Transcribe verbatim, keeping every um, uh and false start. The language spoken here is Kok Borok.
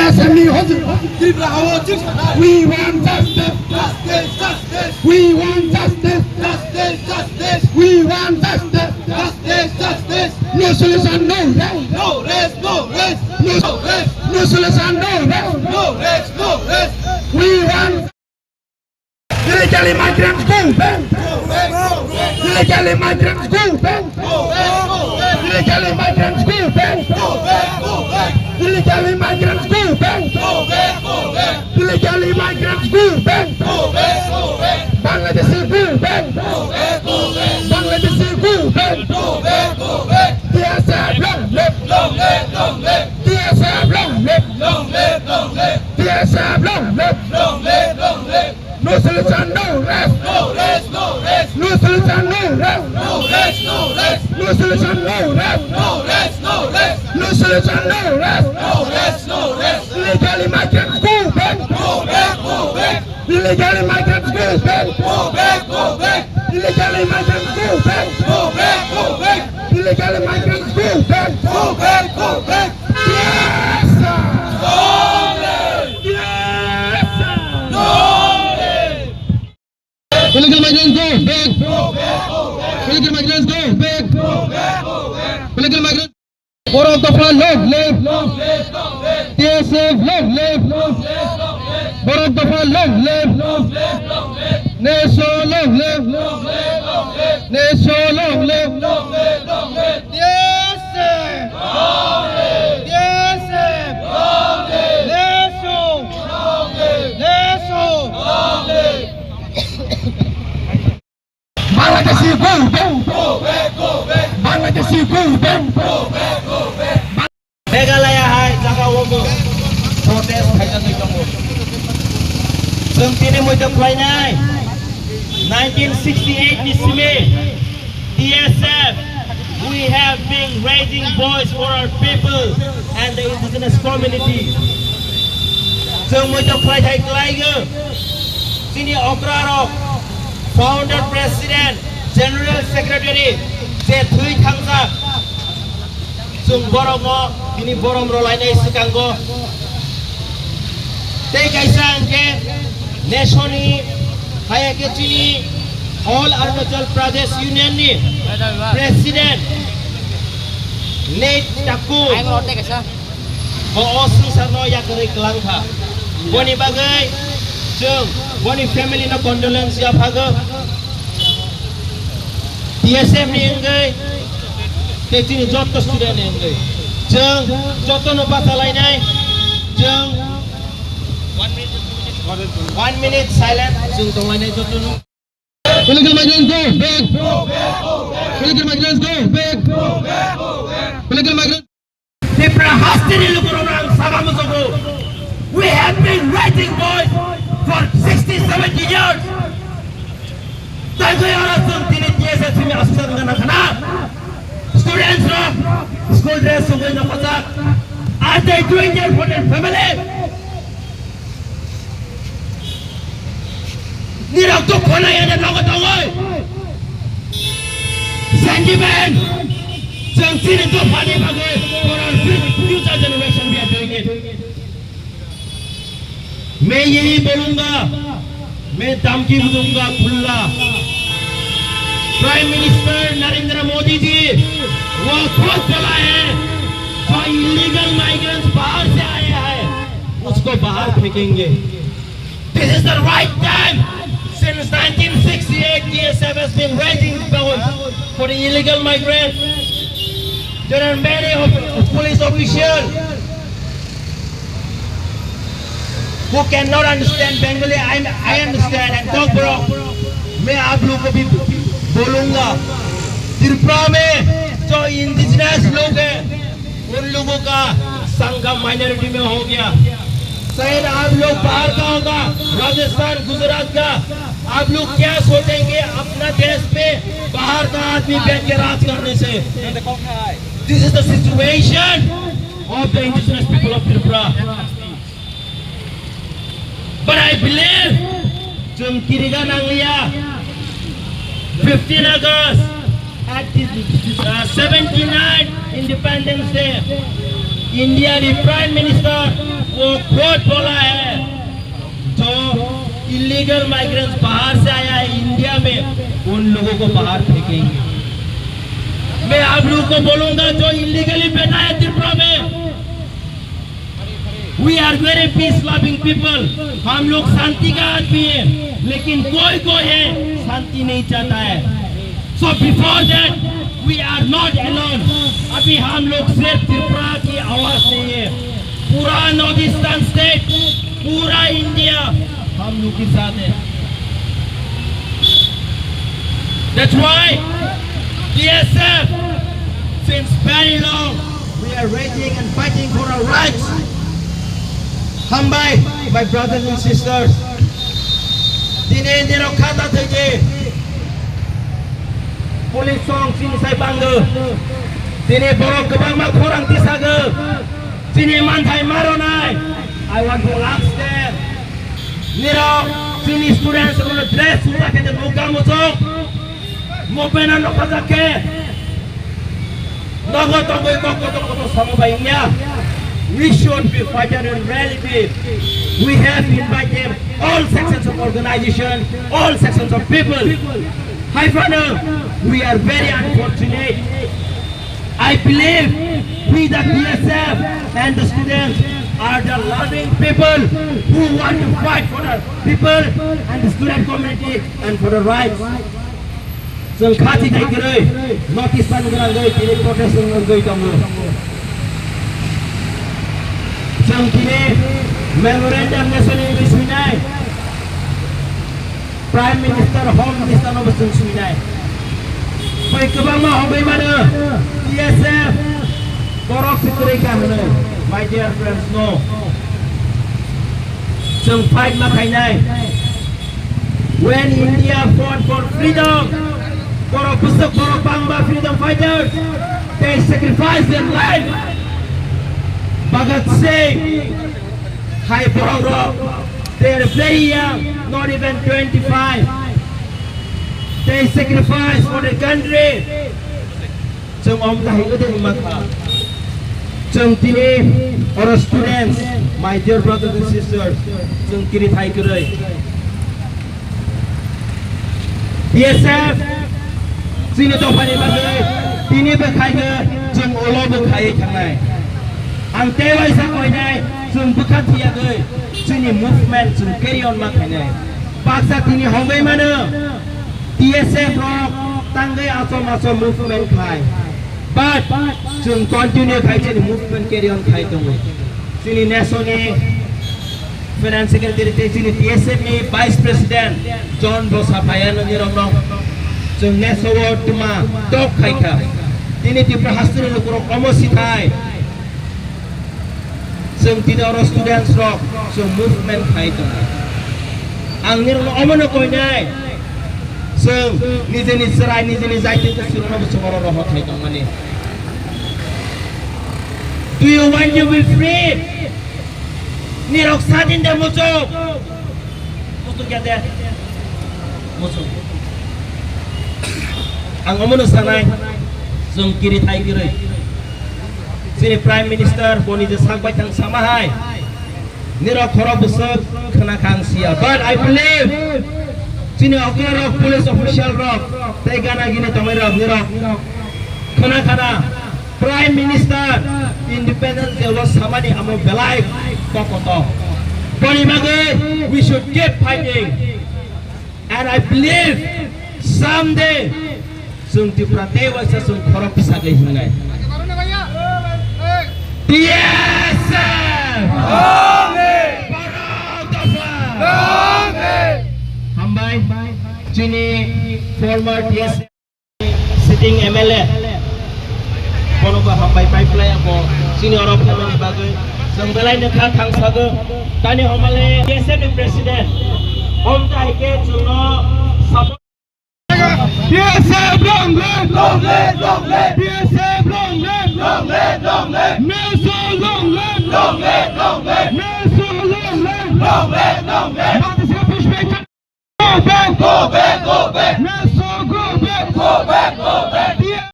Assembly hojak. Tripura hao chik sanai. We want justice. Justice, justice. We want justice. Justice, justice. We want justice. Justice, justice. No solution, no rest. No rest, no rest. No rest. No solution, no rest. No rest, no rest. We want Illegal immigrants go back. Illegal immigrants go back. Illegal immigrants go back. Illegal immigrants go back. Illegal immigrants go back. Bangladeshi go back. Bangladeshi go back. T S F long live. T S F long live. T S F long live. No solution, no rest. No rest, no rest. No solution, no rest. No rest, no rest. No solution, no rest. No rest, no rest. No rest, no rest. No rest, no rest. Illegal migrants go back. Go back, go back. Illegal migrants go back. Go back, go back. Illegal migrants go back. Go back, go back. Illegal migrants go back. Go back, go back. Yes, sir. Long live! Yes, sir. Long live! Illegal migrants go back. Illegal migrants go back. Illegal migrants. Borok dopha long live. Long live, long live. T S F long live. Long live, long live. Borok dopha long live. Long live, long live. Neso long live. Long live, long live. Neso long live. Long live, long live. T S F! T S F! Lesu! Lesu! Bangladeshi go back! Bangladeshi go back! Meghalaya hai jaga o bo protest khaijagwi tongo. Chwng tini muitok khlainai nineteen sixty-eight ni simi T S F, we have been raising voice for our people and the indigenous community. Chwng muitok khlai thai khlaigo chini okrarok, founder president, general secretary je thwi thangjak. Chwng borokno tini borom rwlainai swkango. Tei kaisa hwnkhe nesoni, haya khe chini All Arunachal Pradesh Union ni president Nate Taku bo o swngcharno yakarwi kwlang kha. Boni bagwi chwng boni family no condolence yaphago. T S F ni wngwi tei chini joto student ni wngwi chwng jotono bachalainai. Chwng one minute silent chwng tonglainai jotono. Illegal migrants go back. Illegal migrants go back. Illegal migrants. Tipra hasteni lukurok ang saka musugo. We have been raising voice for sixty, seventy years. Taigo oro chwng tini T S F simi aswk wngna khana. Students rok school dress sugwi nokojak. Are they doing there for their family? Nirok dukho nai ene nogo tongoi. Sentiment. Chwng chini dophani bagwi for our future generation we are doing it. मैं यही बोलूंगा, मैं धमकी भी दूंगा खुला। Prime minister Narendra मोदी जी वो खुद बोला है, जो इलीगल माइग्रेंट्स बाहर से आए हैं, उसको बाहर फेंकेंगे। This is the right time. Since nineteen sixty-eight, T S F has been raising bounds for the illegal migrants. There are many of police officials who cannot understand Bengali. I, I understand and talk, bro. मैं आप लोग को भी बोलूंगा, त्रिपुरा में जो इंडिजिनस लोग हैं, उन लोगों का संख्या माइनॉरिटी में हो गया। शायद आप लोग बाहर का होगा, राजस्थान, गुजरात का, आप लोग क्या सोचेंगे अपना देश पे बाहर का आदमी बैठ के राज करने से? This is the situation of the indigenous people of Tripura. But I believe, chwng kiriga nangliya, fifteen August, at this, uh, seventy-nine Independence Day, India ni Prime Minister वो खुद बोला है, जो इलीगल माइग्रेंट्स बाहर से आया है इंडिया में, उन लोगों को बाहर फेंकेंगे। मैं आप लोगों को बोलूंगा, जो इलीगली बैठा है त्रिपुरा में, we are very peace loving people, हम लोग शांति का आदमी है, लेकिन कोई कोई है शांति नहीं चाहता है। So before that, we are not alone. अभी हम लोग सिर्फ त्रिपुरा की आवाज नहीं है, पूरा नॉर्थ ईस्टर्न स्टेट, पूरा इंडिया हम लोग के साथ है। That's why T S F, since very long, we are raising and fighting for our rights. Hambai, my brothers and sisters. Tini nirok khata thwidi. Police song chini sai bango. Tini borok kwbangma khorang tisago. Chini manthai maronai. I want to ask them. Nirok chini students rokno dress suta khe nukga muchung. Movement no khajak khe. Nogo tongwi kok kotor kotor samo bai wngya. We should be fighter in reality. We have invited all sections of organization, all sections of people. Hai phano, we are very unfortunate. I believe we the T S F and the students are the loving people who want to fight for the people and the student community and for the rights. Chwng kha thithai kwrwi notice pan gwnangwi tini protest wngwi tongo. Chwng tini memorandum national wngwi swinai, Prime Minister, Home Minister no bo chwng swinai. Bai kwbangma hogwi mano T S F borok se kwrwi kha hwnwi, my dear friends, no. Chwng fight ma khainai. When India fought for freedom, borok bwswk borok bangma freedom fighters, they sacrificed their life. Bhagat Singh, hai borok rok, they are very young, not even twenty-five. They sacrificed for the country. Chwng om kahai ode wngma kha. Chwng tini oro students, my dear brothers and sisters, chwng kiri thai kwrwi. T S F chini dophani bagwi tini bwkhaigo chwng ulo bwkhaiwi thangnai. Ang tei waisa koinai chwng bwkha thiyagwi chini movement chwng carry on ma khainai. Baksa tini hongwi mano. T S F rok tangwi achom achom movement khai. But chwng continue khai chini movement carry on khai tongo. Chini nesoni finance secretary tei chini T S F ni vice president John Bosa phaiya nini rokno chwng neso o tuma tok khai kha. Tini Tripura hasteni lukurok omo sithai. Chwng tini oro students rok chwng movement khai tongo. Ang nirokno omono koinai. Chwng nijeni chwrai, nijeni jaiti chwngno bo chwng oro rohor khai tongmani. Do you want to be free? Nirok sadin de muchuk. Muchuk ya de. Muchuk. Ang omono sanai. Chwng kiri thai kiri. Chini Prime Minister boni je sak bai thang sama hai. Nirok khorok bwswk khna kha ang siya. But I believe chini okra rok, police official rok tei gana gini tongwi rok nirok khna khana Prime Minister Independence Day o samani amo belai kokoto. Boni bagwi we should keep fighting. And I believe someday chwng Tripura tei waisa chwng khorok bwsagwi hingnai. T S F! Borok dopha! Hambai, chini former T S F sitting M L A. Bono bo hambai pai phlai ako chini oro phaimani bagwi. Chwng belai nokha thangsago. Tani homale T S F ni president. Om tai ke chwngno support. T S F long live! Long live! Long live! T S F long live! Long live! Long live!